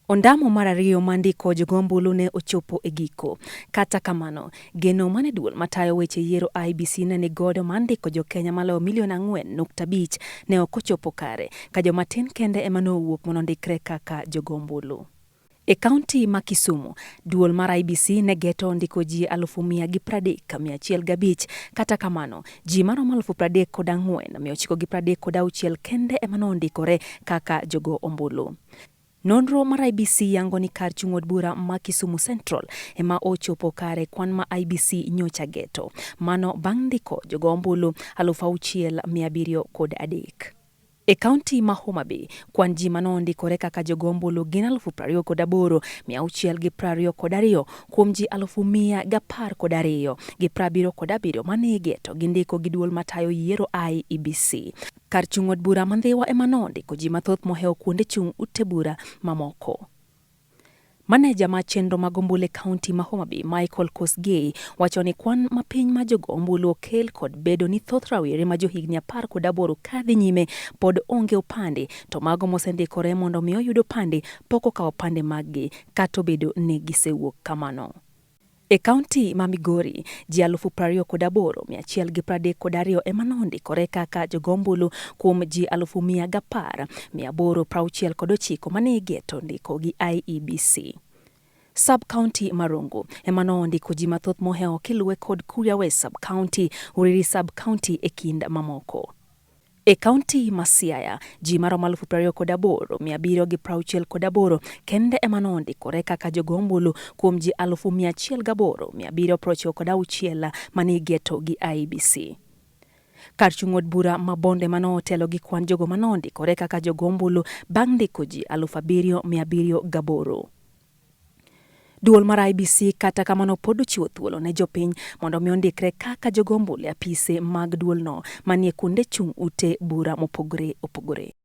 Ondamo mar ariyo mar ndiko jogo ombulu ne ochopo e giko. Kata kamano, geno mane duol matayo weche yiero IEBC ne nigodo mar ndiko jokenya maloyo milion 4.5 ne ok ochopo kare, ka joma tin kende ema nowuok mondo ondikre kaka jogo ombulu. E kaunti ma Kisumu, duol mar IEBC ne geto ndiko ji 130,105. Kata kamano, ji maromo 34,936 kende ema nondikore kaka jogo ombulu. Nonro mar IEBC yango ni kar chung' od bura ma Kisumu Central ema ochopo kare kwan ma IEBC nyocha geto. Mano bang' ndiko jogo ombulu 6,703. E kaunti ma Homa Bay, kwan ji manondikore kaka jogo ombulu gin 28,622 kuom ji 112,077 mane igeto gi ndiko gi duol matayo yiero IEBC. Kar chung' od bura ma Ndhiwa ema nondiko ji mathoth mohewo kuonde chung' ute bura mamoko. Maneja ma chenro mag ombulu e kaunti ma Homa Bay, Michael Kosgei, wacho ni kwan mapiny ma jogo ombulu okel kod bedo ni thoth rawere ma johigni 18 kadhi nyime pod onge opande, to mago mosendikore mondo mi oyud opande pok okawo opande maggi kata obedo ni gisewuok kamano. E kaunti ma Migori, ji 28,132 ema nondikore kaka jogo ombulu kuom ji 110,869 mane igeto ndiko gi IEBC. Sub-county ma Rongo ema nondiko ji mathoth mohewo kiluwe kod Kuria West sub-county, Uriri sub-county e kind mamoko. E kaunti ma Siaya, ji maromo 28,768 kende ema nondikore kaka jogo ombulu kuom ji 108,796 mane igeto gi IEBC. Kar chung' od bura ma Bondo ema notelo gi kwan jogo manondikore kaka jogo ombulu bang' ndiko ji 7,708. Duol mar IEBC kata kamano pod ochiwo thuolo ne jopiny mondo mi ondikre kaka jogo ombulu e apise mag duolno manie kuonde chung' ute bura mopogore opogore.